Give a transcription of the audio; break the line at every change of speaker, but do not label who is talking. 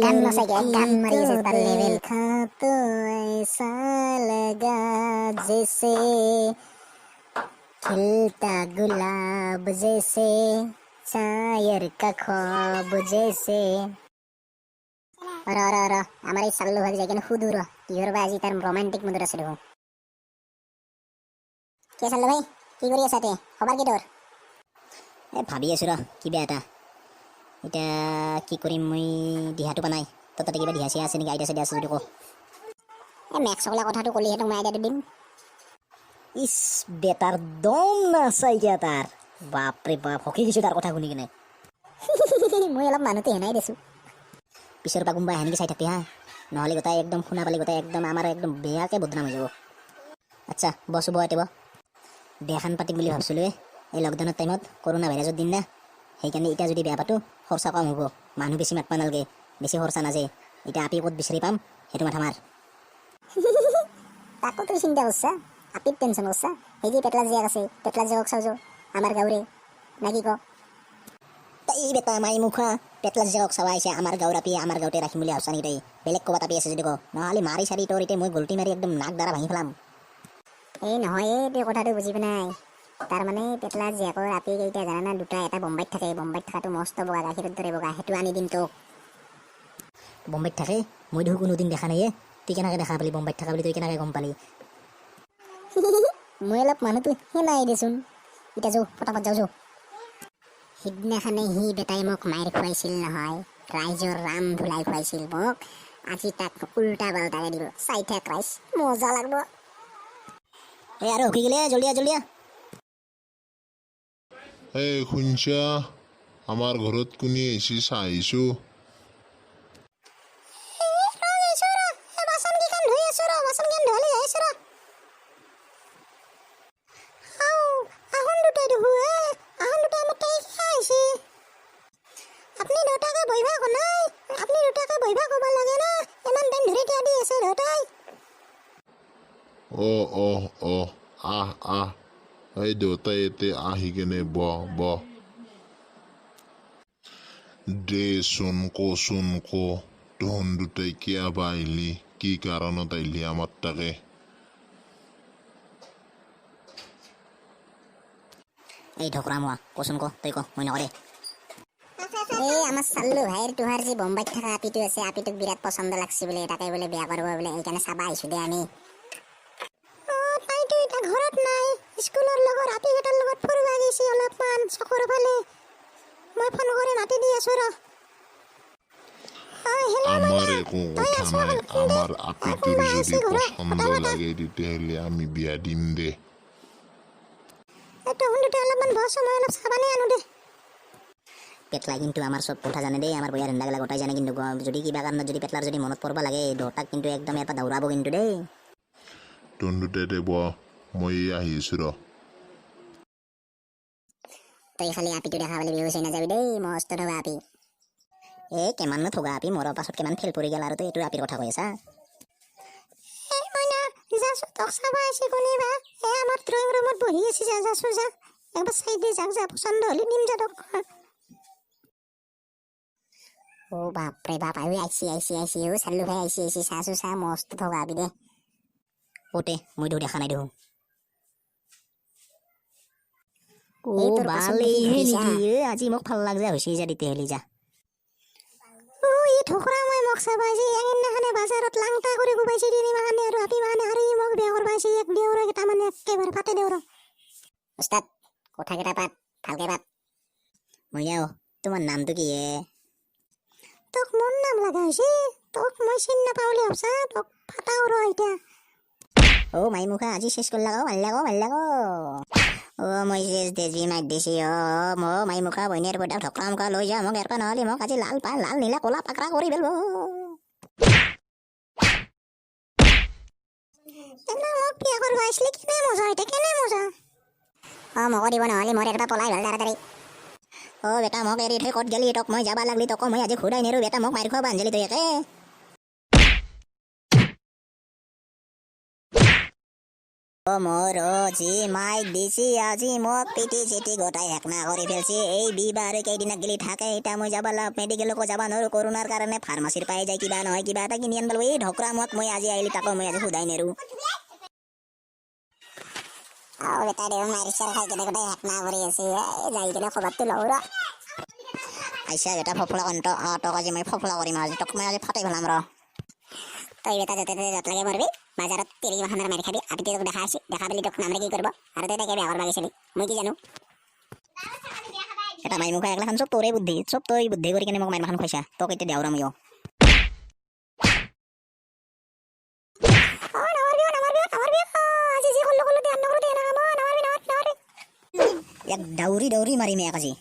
গান নচাইকে গান মাৰি আছে তাৰ লেভেল।
देखा तो ऐसा लगा जैसे खिलता गुलाब जैसे, शायर का ख्वाब जैसे।
ৰ ৰ ৰ, আমাৰ এই চাল্লু ভাগ যাই কিনে সুধো ৰ, কিহৰ বা আজি তাৰ ৰোমান্টিক মুডত আছে দেখোন। কি চাল্লু ভাই, কি কৰি আছা তে? খবৰ কি তোৰ?
এ ভাবি আছো ৰ কিবা এটা। এতিয়া কি কৰিম মই দিহাটো পোৱা নাই। তোৰ তাতে কিবা দিহা চিহা আছে নেকি? আইডিয়া চাইডিয়া আছে যদি ক।
এই মেক্সকলা কথাটো ক'লিহে তোক মই আইডিয়াটো দিম।
ইচ, বেটাৰ দম নাচাইকিয়া তাৰ, বাপৰে বাপ, হকি গৈছো তাৰ কথা শুনি কিনে।
মই অলপ মানুহটো হেনাই দিছোঁ।
পিছৰ পৰা কোনোবা সেনেকৈ চাই থাকবি হা, নহ'লে গোটাই একদম শুনা পালে গোটাই একদম আমাৰ একদম বেয়াকৈ বদনাম হৈ যাব। আচ্ছা বছ, বহ এতে বহ। বিয়াখন পাতিম বুলি ভাবছিলোঁ এই লকডাউনৰ টাইমত, কৰোণা ভাইৰাছৰ দিন না, সেইকাৰণে এতিয়া যদি বিয়া পাতোঁ খৰচা কম হ'ব, মানুহ বেছি মাতবা নালাগে, বেছি খৰচা নাযায়। এতিয়া আপি ক'ত বিচাৰি পাম সেইটো মাথা মাৰ।
তাকো তুই চিন্তা কৰছা? আপিত টেনশ্যন কৰছা? সেই যে পেটলা জীয়াক আছে, পেটলা জীয়াক চাওঁ যো, আমাৰ গাঁৱৰে না কি ক?
এই বেটা মাই মুখা, পেটলা জীয়াক চাবা আহিছে আমাৰ গাঁৱৰ আপি, আমাৰ গাঁৱতে ৰাখিম বুলি ভাবছা নেকি তই? বেলেগ ক'ৰবাত আপি আছে যদি ক, নহ'লে মাৰি চাৰি তোৰ এতিয়া মই গল্টি মাৰি একদম নাক দ্বাৰা ভাঙি পেলাম।
এই নহয়, এই তই কথাটো বুজি পোৱা নাই। তাৰমানে পেটলা জীয়েকৰ আপি কেইটা জানা দুটা, এটা বোম্বাইত থাকে, বোম্বাইত থকাটো মস্ত বগা, গাখীৰৰ দৰে বগা, সেইটো আনি দিম তোক।
বোম্বাইত থাকে? মই দেখোন কোনোদিন দেখা নাই। তুই কেনেকৈ দেখা পালি বোম্বাইত থকা বুলি? তুই কেনেকৈ গম পালি?
মই অলপ মানুহটো সেনাই দেচোন। এতিয়া যাওঁ, ফটাফট যাওঁ, যাওঁ। সিদিনাখনে সি বেটাই মোক মাৰ খুৱাইছিল নহয়, ৰাইজৰ ৰাম ধুলাই খুৱাইছিল মোক। আজি তাক উল্টা পাল্টাকে দিব, চাই থাক ৰাইজ, মজা লাগব।
এই আৰু ৰখি গ'লে, জলদি আহ, জলদি আহ।
এই শুনছা, আমাৰ ঘৰত কোনে আহিছে চাই আহিছো।
বাচনকেইখন ধুই আছো ৰ, বাচনকেইখন ধুৱালি যাই আছো ৰ।
আহোন দুটাই দেখো এ, আহোন দুটাই আমাৰ তাই খাই আহিছে। আপুনি দেউতাকে বহিবা কোৱা নাই? আপুনি দেউতাকে বহিবা ক'ব লাগে না, ইমান টাইম ধৰি থিয় দি আছে দেউতাই।
অ অ অ, আহ আহ, এই দেউতাই ইয়াতে আহি কেনে বহ বহ। দেচোন কচোন ক, তহন দুটাই কিয় বা আহিলি, কি কাৰণত আহিলি আমাৰ তাকে?
এই ঢকৰা মোৱা, কচোন ক, তই ক, মই নকৰে।
এই আমাৰ চাল্লু ভাইৰ তোহাৰ যি বোম্বাইত থকা আপিটো আছে, আপিটোক বিৰাট পচন্দ লাগছে বোলে, তাকে বোলে বিয়া কৰিব বোলে, সেইকাৰণে চাবা আহিছো দে আমি।
তাইতো এতিয়া ঘৰত নাই, স্কুলৰ লগৰ আপিকেইটাৰ লগত ফুৰিব গৈছে অলপমান চকৰ ফালে। মই ফোন কৰি মাতি দি আছো ৰ।
আমাৰ একো কথা নাই, আমাৰ আপিটোৰ যদি পচন্দ লাগে তেতিয়াহ'লে আমি বিয়া দিম দে।
তহন দুটা অলপমান বছ, মই অলপ চাবানে আনো দে। পেটলাই কিন্তু আমাৰ চব কথা জানে দেই, আমাৰ বয়াৰ ধান্দাগিলা গোটাই জানে কিন্তু। যদি কিবা কাৰণত যদি পেটলাৰ যদি মনত পৰবা লাগে, দেউতাক কিন্তু একদম ইয়াৰ পৰা দৌৰাব কিন্তু দেই।
তহন দুটাই দে বহ, মই আহি আছো ৰ।
তই খালি আপিটো দেখা পালে বেহুচ হৈ নাযাবি দেই, মস্ত থকা আপি।
এই কিমাননো ঠগা আপি, মৰাৰ পাছত কিমান ফেল পৰি গ'ল আৰু তই এইটো আপিৰ কথা কৈ আছা? এই মইনা যাচো, তোক চাবা আহিছে কোনেবা। এই আমাৰ ড্ৰয়িং ৰুমত বহি আছে, যা যাচো যা, একবাৰ চাই দে, যাক যা, পচন্দ হ'লে দিম যা তোক।
ও বাপৰে বাপ, আয়ো আহিছে আহিছে আহিছে, ও চাল্লু ভাই আহিছে আহিছে, চাচো চা, মস্ত থকা আপি দে।
ওতে মই দেখোন দেখা নাই দেখোন। ও
এই তোৰ পাছত
বাল
দেখি
এইহে
ঘূৰি যা।
নেকি? এ আজি মোক ভাল লাগজা হৈছে, যা তেতিয়াহ'লে যা। ও ই ঠোকৰা মই মোক চাবা আহিছে, এদিনাখনে বাজাৰত লাংটা কৰি কোবাইছে তিনি মাখানে আৰু আপি মাখানে, আৰু ই মোক বিয়া কৰবা আহিছে। এক দেউৰ কেইটামানে একেবাৰে ফাটে দেউৰ।
উস্তাদ, কথাকেইটা পাত, ভালকে পাত।
মইনাও, তোমাৰ নামটো কি হে? তোক মোৰ নাম লগা হৈছে, তোক মই চিনি নাপাওঁ বুলি ভাবছা? তোক ফাটাও ৰ এতিয়া। ও মাইমুখা আজি শেষ কৰলাক, অ মাৰলাক, অ মাৰলাক, অ মই শেষ দেজি মাৰ দিছি। অ মাইমুখা বইনেৰ বদাক ঢকৰা মুখা লৈ যা মোক ইয়াৰ পৰা, নহ'লে মোক আজি লাল পা লাল নীলা ক'লা পাকৰা কৰি পেলব। মোক বিয়া কৰিব আহিছিলি, কেনে মজা এতিয়া, কেনে মজা।
অ মোকো দিব, নহ'লে মোৰ ইয়াৰ পৰা পলাই ভাল তাড়াতাড়ি।
অ বেটা, মোক এৰি থৈ ক'ত গেলি? তোক মই যাবা লাগলি, তোক মই আজি ঘূৰাই নেৰো বেটা, মোক মাৰি খোৱা বান্ধলি তই একে। মোৰ যি মাইক দিছি আজি, মোক পিটি চিটি গোটাই হেকনা কৰি ফেলছি। এই বিবাৰ কেইদিনা গেলি থাকে। এতিয়া মই যাব লাভ মেডিকেলকো যাব নোৱাৰো কৰোণাৰ কাৰণে। ফাৰ্মাচীৰ পাই যায় কিবা নহয় কিবা এটা কিনি আনিব লাগিব। এই ঢকৰা মোক মই আজি আহিলি, তাকো মই আজি সোধাই নেৰো।
অ বেটা দেউ, মাৰি চাৰ খাই কেনে গোটাই হেকনা কৰি আছে। এই যাই কেনে খবৰটো লওঁ ৰ।
আইচা বেটা ফফলা কণ্ঠ, তোক আজি মই ফফলা কৰিম। আজি তোক মই আজি ফাটাই পেলাম ৰ।
তই বেটা য'তে ত'তে য'ত লাগে মৰবি, বাজাৰত তেৰি মাখানৰ মাৰি খাবি। আপিতে তোক দেখা আছে, দেখা পেলি তোক নামৰে কি কৰিব আৰু তই তাকে বেয়া কৰবা গৈছিলি, মই কি জানো?
এটা মাই মুখা একলাখান চব তোৰে বুদ্ধি, চব তই বুদ্ধি কৰি কেনে মোক মাইৰ মাখান খুৱাইছা। তোক এতিয়া দেওৰা ময়ো।
অ নামাৰবি, অ নামাৰবি, অ নামাৰবি। আজি যি কৰলো কৰলো, দে, নকৰো দে, নামাৰবি, নামাৰবি, নামাৰবি।
ইয়াক দাউৰি দাউৰি মাৰিম ইয়াক আজি।